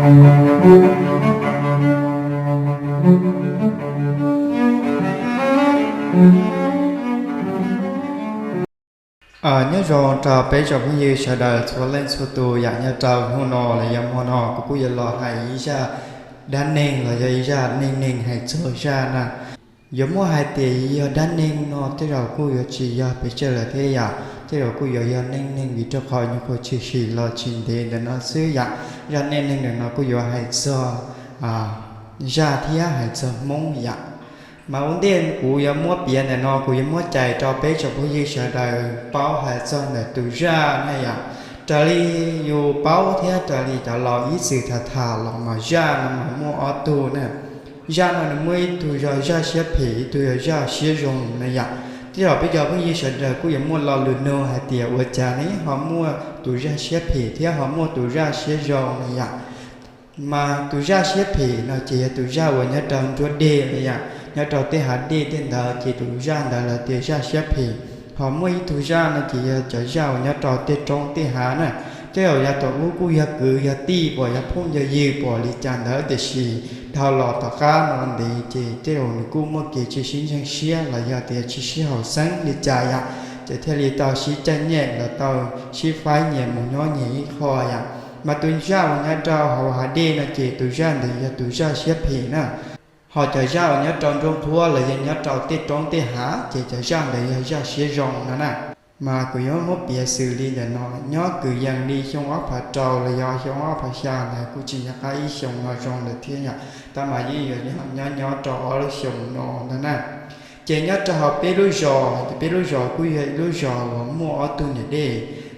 Nyob zoo rau peb tsoom phooj ywg sawv daws txhua leej txhua tus yam. Nyob rau hnub no los yog hmo no kuv kuj yuav los hais ib zaj dab neeg los yog ib zaj neej neeg hais txog zaj na. Yuav muaj hais tias yog dab neeg no tej zaum kuj yuav tsis yog pes tsawg lawm thiab yam, tej zaum kuj yuav yog neej neeg vim rau qhov nyuam qhuav tshwm sim los tsis ntev ntawm no xwb yam. Zaj neej neeg ntawm no kuj yuav hais txog zaj thiab hais txog Hmoob yam. Mas ua ntej kuv yuav muab piav ntawm no kuv yuav muab cais rau peb tsoom phooj ywg sawv daws paub hais txog ntawm tus zaj na yam. Raws li yus paub thiab raws li cov laus ib txwm tham tham los mas zaj no mas muaj ob tug na. Zaj no nws muaj ib tug yog zaj siab phem, ib tug yog zaj siab zoo na yam. Tej zaum peb cov phooj ywg sawv daws kuj yuav muaj lo lus nug hais tias ua cas ne ho muaj tus zaj siab phem thiab ho muaj tus zaj siab zoo na yam. Mas tus zaj siab phem no ces yog tus zaj uas nyob rau nruab dej na yam, nyob rau tej hav dej tej ntawd ces tus zaj ntawd lawv tias zaj siab phem. Ho muaj ib tug zaj no ces yog cov zaj uas nyob rau tej roob tej hav na. Tej zaum yav thaum ub kuj yog kwv yog tij pom, yog phooj yog ywg pom li cas ntawd, tiam sis dhau los tom qab no ntev ces tej zaum nws kuj muaj kev tsis sib ntseeg siab los yog tias tsis sib haum xeeb li cas yam, ces thiaj li tau sib caij nyem los tau sib faib nyias mus nyob nyias ib qho yam. Mas tus zaj uas nyob rau hauv hav dej no ces tus zaj ntawd yog tus zaj siab phem na. Ho cov zaj uas nyob rau nruab qhuab los yog nyob rau tej roob tej hav ces cov zaj ntawd yog zaj siab zoo no na. Mas kuv yuav muab piav xws li ntawm no, nyob kwv yees li xyoo ob phav rau los yog xyoo ob phav xya ntawd, kuj tsis nco qab ib xyoos no zoo lawm thiab yom, tab mas yeej yuav nyob nyob rau ob lub xyoos no ntag na. Ces nyob rau hauv peb lub zos, ces peb lub zos kuj yog ib lub zos uas muaj ob tug niam dej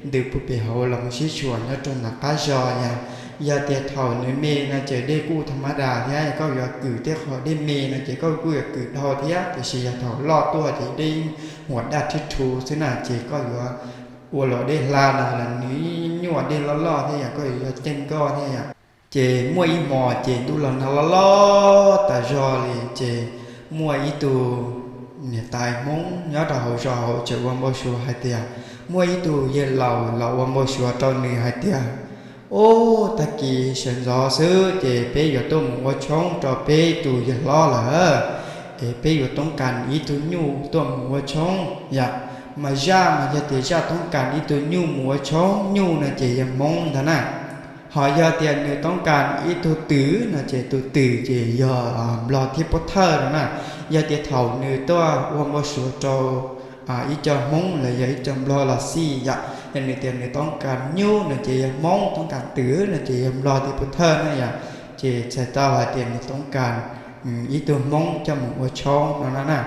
ntws puag pem hauv los mus sib tshuam nyob rau nram qab zos yom. Yog tias thaum nws me no ces dej kuj tha mab das thiab, koj yuav kwm tej qhov dej me no ces koj kuj yuav kwm dhau thiab, tiam sis yog thaum loj tuaj ces dej yeej huam daj rhib rhu xwb na, ces koj yuav ua los dej hla no los nws nyuaj, dej loj loj thiab yom, koj yuav yog ceej nkoj thiab yom. Ces muaj ib hmo ces ntuj los nag loj loj tas zog li, ces muaj ib tug niam tais Hmoob nyob rau hauv zos hauv tseem ua npau suav hais tias, muaj ib tug yawg laus los ua npau suav rau nws hais tias, ub, tag kis sawv ntxov xwb ces peb yuav tuaj mus ua tshoob rau peb tus yawg hlob lawm, es peb yuav toob kas ib tug nyuj tuaj mus ua tshoob yom. Mas zaj mas yog tias zaj toob kas ib tug nyuj mus ua tshoob, nyuj no ces yog Hmoob ntag na. Ho yog tias nws toob kas ib tug twm no ces tus twm ces yog Nplog thiab Pub Thawj no na. Yog tias thaum nws tuaj ua npau suav rau ib co Hmoob los yog ib co Nplog los xij yom, yog nws tias nws toob kas nyuj no ces yog Hmoob, toob kas twm no ces yog Nplog thiab Pub Thawj na yom. Ces txhais tau hais tias nws toob kas ib tug Hmoob coj mus ua tshoob no na na.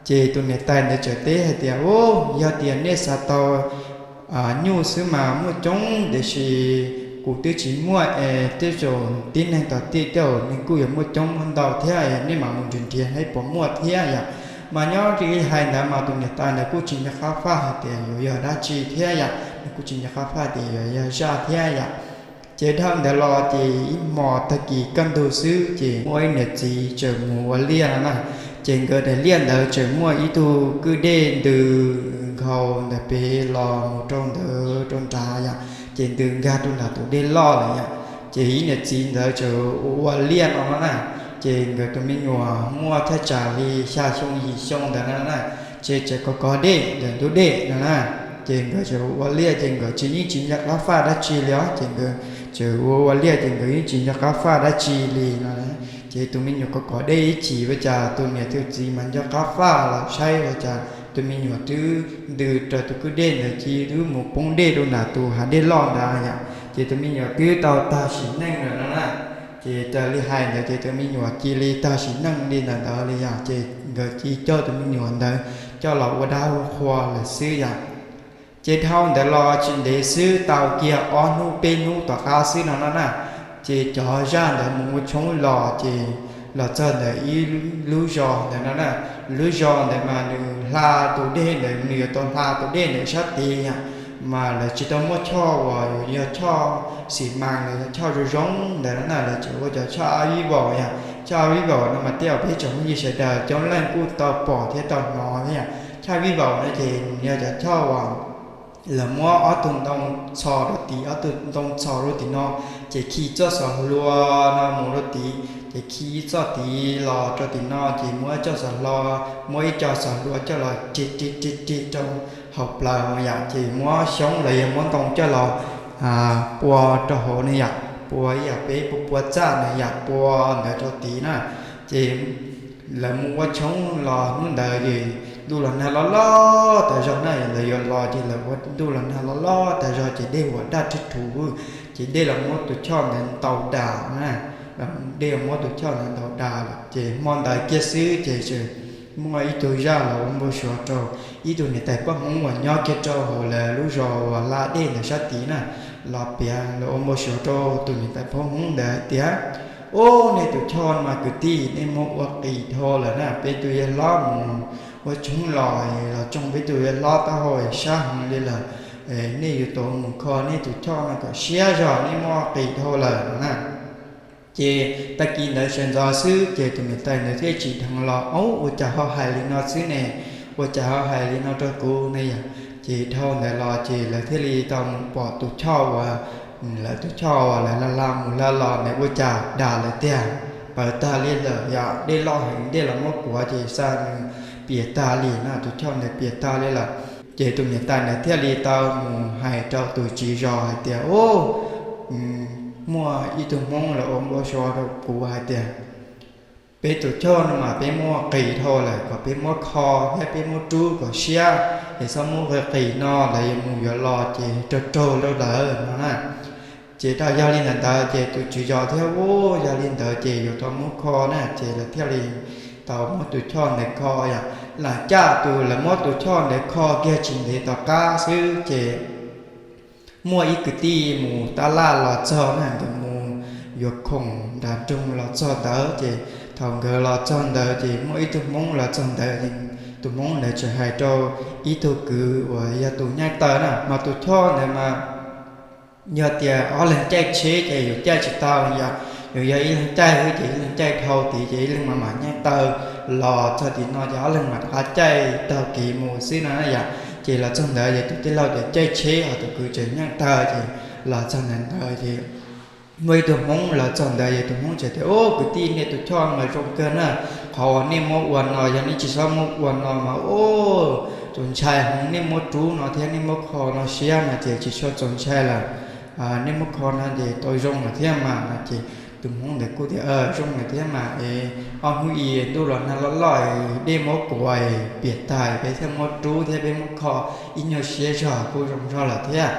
Ces tus niam tais ntawd txawm teb hais tias, ub, yog tias nej xav tau nyuj xwb mas muaj coob, tiam sis kuv twb tsis muaj es tej zaum tib neeg tom tej tej zaum nws kuj yuav muaj coob muaj ntau thiab, nej mam mus nrhiav nrhiav saib puas muaj thiab yom. Mas nyob li hais ntawd mas tus niam tais ntawd kuj tsis nco qab faj hais tias yuav yog dab tsi thiab yom, nws kuj tsis nco qab faj tias yuav yog zaj thiab yom. Ces dhau ntawd los ces ib hmo tag kis kaj ntug xwb ces muaj ib niam txiv txawm mus ua liaj no na. Ces nkawd daim liaj ntawd txawm muaj ib tug kwj dej ntws nkhaus ntawm pem los mus rau ntawd rau nrad yom, ces ntws nkag rau nram tus dej loj lawm yom. Ces ib niam txiv ntawd txawm ua ua liaj no no na. Ces nkawd tus me nyuam muaj thaj tsam li xya xyoo yim xyoo ntawd no na. Ces txawm kov kov dej ntawm ntug dej no na. Ces nkawd txawm ua ua liaj ces nkawd tsis, yeej tsis nco qab faj dab tsi li os, ces nkawd txawm ua ua liaj ces nkawd yeej tsis nco qab faj dab tsi li no. Ces tus me nyuam kov kov dej ib chim ua cas tus niam tus txiv mas nco qab faj los saib ua cas tus me nyuam twb ntws raws tus kwj dej ntawd cia li twb mus poob dej rau nram tus hav dej loj ntawd yom. Ces tus me nyuam twb tau tag sim neej lawm no na. Ces raws li hais ntawd ces tus me nyuam cia li tag sim neej li ntawm ntawd li yom, ces nkawd cia li coj tus me nyuam ntawd coj los ua dab ua qhua lawm xwb yom. Ces dhau ntawd los tsis ntev xwb, tau kiag ob hnub peb hnub tom qab xwb no no na, ces cov zaj ntawd mus ua tshoob los ces los txog ntawm ib lub zos ntawd no na. Lub zos ntawd mas nws hla tus dej ntawd, nws yuav tau hla tus dej ntawd sab tid yom, mas lawv tsis tau muaj choj uas yog choj xi mas los yog choj zoo zoo ntawd no na, lawv tseem ua cov choj ab vib vaum yom. Choj ab vib vaum no mas tej zaum peb tsoom phooj ywg sawv daws coob leej kuj tau pom thiab tau hnov thiab yom. Choj ab vib vaum no ces yog cov choj uas lawv muab ob tug ntoo txhos rau tim, ob tug ntoo txhos rau tim no, ces khi txoj xov hlua no mus rau tid, ces khi ib txoj tid los rau tim no, ces muab txoj xov hlua, muab ib co xov hlua coj los rig rig rig rig rau hauv plaws yom, ces muab xyoob los yog muab ntoo coj los pua rau hauv ne yom, pua ib yam peb pua pua txaj ne yom, pua ntawd rau tid na. Ces lawv mus ua tshoob los hnub ntawd ces ntuj los nag loj loj tas zog na, lawv yuav los ces lawv ua ntuj los nag loj loj tas zog ces dej huam daj rhwv rhuv, ces dej los muab tus choj ntawd ntaus das na, dej los muab tus choj ntawd ntaus das lawm. Ces hmo ntawd kiag xwb ces tseem muaj ib tug zaj los ua npau suav rau ib tug niam tais poj Hmoob uas nyob kiag rau hauv lawv lub zos uas hla dej ntawd sab tid na, los piav los ua npau suav rau tus niam tais poj Hmoob ntawd hais tias, Ub, nej tus choj no mas kwv tij, nej muab ua qis dhau lawm na, peb tus yawg hlob mus ua tshoob los los tsoo peb tus yawg hlob taub hau sab heev li lawm. Nej yuav tau mus kho nej tus choj no kom siab zog, nej muab ua qis dhau lawm no na. Ces tag kis ntawd sawv ntxov xwb ces tus niam tais ntawd thiaj tsim dheev los, Ub, ua cas ho hais li no xwb ne? Ua cas ho hais li no rau kuv ne yom? Ces dhau ntawd los ces lawv thiaj li tau mus pom tus choj uas, lawv tus choj uas lawv hla hla mus hla los ntawd ua cas das lawm tiag, pawv tag li lawm yom, dej loj heev, dej los muab kuav ces xa nws piam tag li na, tus choj ntawd piam tag li lawm. Ces tus niam tais ntawd thiaj li tau mus hais rau tus tswv zos hais tias, Ub, muaj ib tug Hmoob los ua npau suav rau kuv hais tias peb tus choj no mas peb muab qis dhau lawm, kom peb muab kho thiab peb muab rub kom siab, es txhob muab qis qis no, lawv yuav mus yuav los ces raug raug rau lawv no na. Ces tau yog li ntawd ntawd ces tus tswv zos thiaj, Ub, yog li ntawd ces yuav tau muab kho na. Ces lawv thiaj li tau muab tus choj ntawd kho yom. Lam caj tus lawv muab tus choj ntawd kho kiag tsis ntev tom qab xwb ces muaj ib kwv tij mus tab laj los txog na, nkawd mus yuav khoom nram nroog los txog ntawd ces thaum nkawd los txog ntawd ces muaj ib tug Hmoob los txog ntawd, tus Hmoob ntawd txawm hais rau ib tug kwv uas yog tus nyaij taw na, mas tus choj ntawd mas yog tias ob leeg caij tsheb ces yuav caij tsis tau, yog yuav yog ib leeg caij xwb ces ib leeg caij dhau tid ces ib leeg mam mam nyaij taw los txog tim no ces ob leeg mam rov qab caij taug kev mus xwb no yom. Ces los txog ntawd ces tus tij laug tias caij tsheb, ho tus kwv tseem nyaij taw ces los txog ntawd ntawd ces muaj ib tug Hmoob los txog ntawd ces tus Hmoob txawm tias, Ub, kwv tij, nej tus choj mas zoo kawg na, qhov uas nej muab ua no yog nej tsis txhob muab ua no mas ub, txaus ntshai heev, nej muab rub no thiab nej muab kho no siab no ces tsis tshua txaus ntshai lawm, nej muab kho no ces tau zoo lawm thiab mas no. Ces tus Hmoob ntawd kuj tias, Zoo lawm thiab mas es ob hnub i ntuj los nag loj loj, dej muab kuav piam tas, peb thiaj muab rub thiab peb muab kho ib nyuag siab zog kuj zoo zog lawm thiab.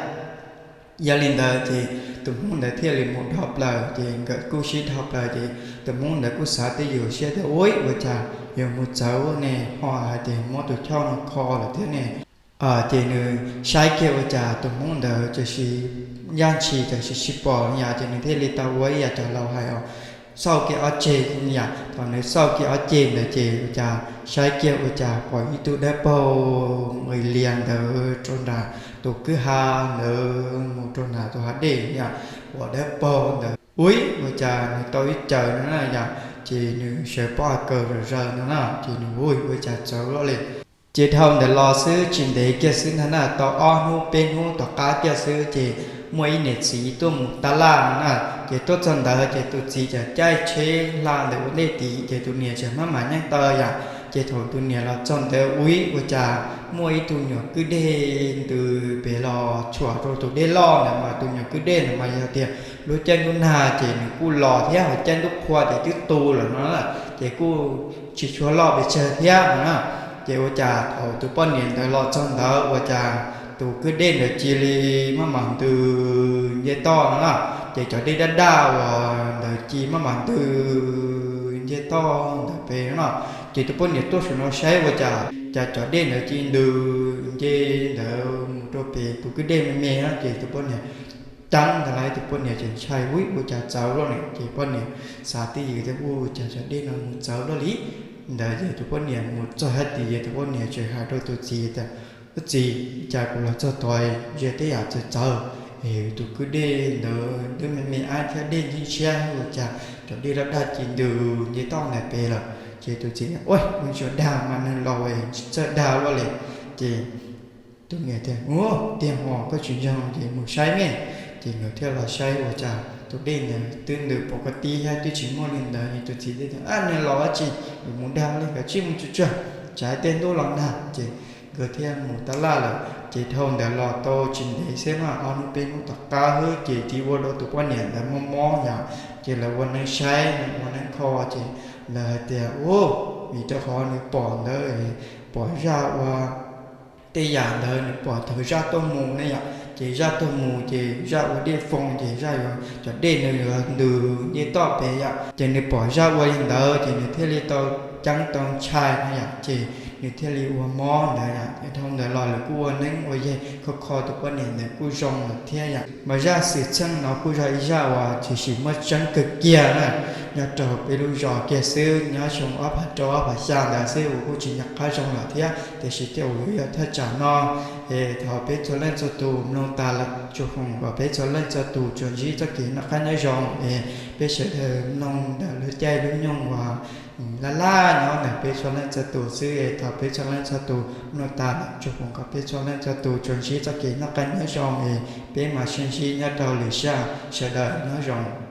Yog li ntawd ces tus Hmoob ntawd thiaj li mus dhau plaws, ces nkawd kuj sib dhau plaws ces tus Hmoob ntawd kuj xav twj ywm siab tias, Ub, ua cas yuav mus txawv ne, ho hais tias muab tus choj no kho lawm thiab ne. Ces nws saib kiag ua cas tus Hmoob ntawd tam sim, yaj ntshis tam sim sib pom yom, ces nws thiaj li tau ua ib yam cov laus hais os, xauj kiag ob ceg yom. Thaum nws xauj kiag ob ceg ntawd ces ua cas saib kiag ua cas pom ib tug dawb paug nqis lias ntawd rau nram tus kwj ha ntawd mus rau nram tus hav dej yom, pom dawb paug ntawd, ub, ua cas nws tau ib caws no na yom, ces nws sawv pob kws zom zaws no na, ces nws, Ub, ua cas txawv loj li. Ces dhau ntawd los xwb tsis ntev kiag xwb ntag na, tau ob hnub peb hnub tom qab kiag xwb ces muaj ib niam txiv tuaj mus tab laj no na. Ces tuaj txog ntawd ces tus txiv txawm caij tsheb hla ntawd ua ntej tid, ces tus niam txawm maj mam nyaij taw yom. Ces thaum tus niam los txog ntawd, ub, ua cas muaj ib tug nyuam kwj dej ntws pem los tshuam rau tus dej loj ntawd, mas tus nyuam kwj dej ntawd mas yog tias lub caij ntuj nag ces nws kuj los thiab, ho caij ntuj qhua ces twb tu lawm no na, ces kuj tsis tshua loj pes tsawg thiab no na. Ces ua cas thaum tus poj niam ntawd los txog ntawd ua cas tus kwj dej ntawd cia li maj mam ntws nce toj no na. Ces cov dej daj daj uas ntawd cia li maj mam ntws nce toj ntawd pem no na. Ces tus poj niam tuaj saum no saib ua cas, cas cov dej ntawd cia li ntws nce ntawd mus rau pem tus kwj dej me me no. Ces tus poj niam ceeb ntawd lawm, tus poj niam tseem ntshai, ub, ua cas txawv loj ne. Ces poj niam xav twj ywm tias, Ub, cas cov dej no mus txawv loj li ntawd. Ces tus poj niam mus txog hais tias, tus poj niam tseem hais rau tus txiv tias, Ub txiv, cas kuv los txog tod ntsia tej yam txawv txawv, es tus kwj dej ntawd twb me me ab thiab dej ntshiab ntshiab, ua cas cov dej daj daj cia li ntws nce toj ntawd pem lawm. Ces tus txiv tias, Ub, ua tsuas dag mas, neeg laus tsis txawj dag luaj li. Ces tus niam tias, Ub, tiag hos, koj tsis ntseeg ces mus saib me. Ces nkawd thiaj los saib ua cas tus dej ntawd twb ntws pov ka tib thiab twb tsis muaj li ntawd. Nws tus txiv thiaj tias, Ab, nws los dab tsi, yuav mus dag li, kav tsij mus tsuag tsuag, tsam tej ntub los nag. Ces nkawd thiaj mus tab laj lawm. Ces dhau ntawd los tau tsis ntev xwb mas ob hnub peb hnub tom qab xwb ces txiv ua rau tus poj niam ntawd mob mob yom. Ces lawv ua neeb saib, ua neeb kho, ces lawv hais tias, Ub, vim rau qhov nws pom ntawd, pom zaj ua tej yam ntawd, nws pom thaum zaj tuaj mus ne yom. Ces zaj tuaj mus ces zaj ua dej foo ces zaj yuav cov dej nws yuav ntws ncej toj pem yom. Ces nws pom zaj ua li ntawd ces nws thiaj li tau ceeb tau ntshai no yom, ces nws thiaj li ua mob ntawd yom. Ces dhau ntawd los lawv kuj ua neeb ua yaig kho kho tus poj niam ntawd kuj zoo lawm thiab yom. Mas zaj xwm txheej no kuj yog ib zaj uas tshwm sim muaj tseeb kawg kiag na, nyob rau peb lub zos kiag xwb, nyob xyoo ob phav rau ob phav xya ntawd xwb uas kuj tsis nco qab zoo lawm thiab. Tiam sis tej uas yog thaj tsam no es thov peb txhua leej txhua tus mloog tas lawm tsuas foom kom peb txhua leej txhua tus tsuas ntsib txoj kev noj qab nyob zoo es peb sawv daws mloog ntawm lub caij lub nyoog uas laj laj nyob ntawm peb txhua leej txhua tus xwb es thov peb txhua leej txhua tus mloog tas lawm tsuas foom kom peb txhua leej txhua tus tsuas ntsib txoj kev noj qab nyob zoo es peb mam sib ntsib nyob rau lwm zaj, sawv daws nyob zoo.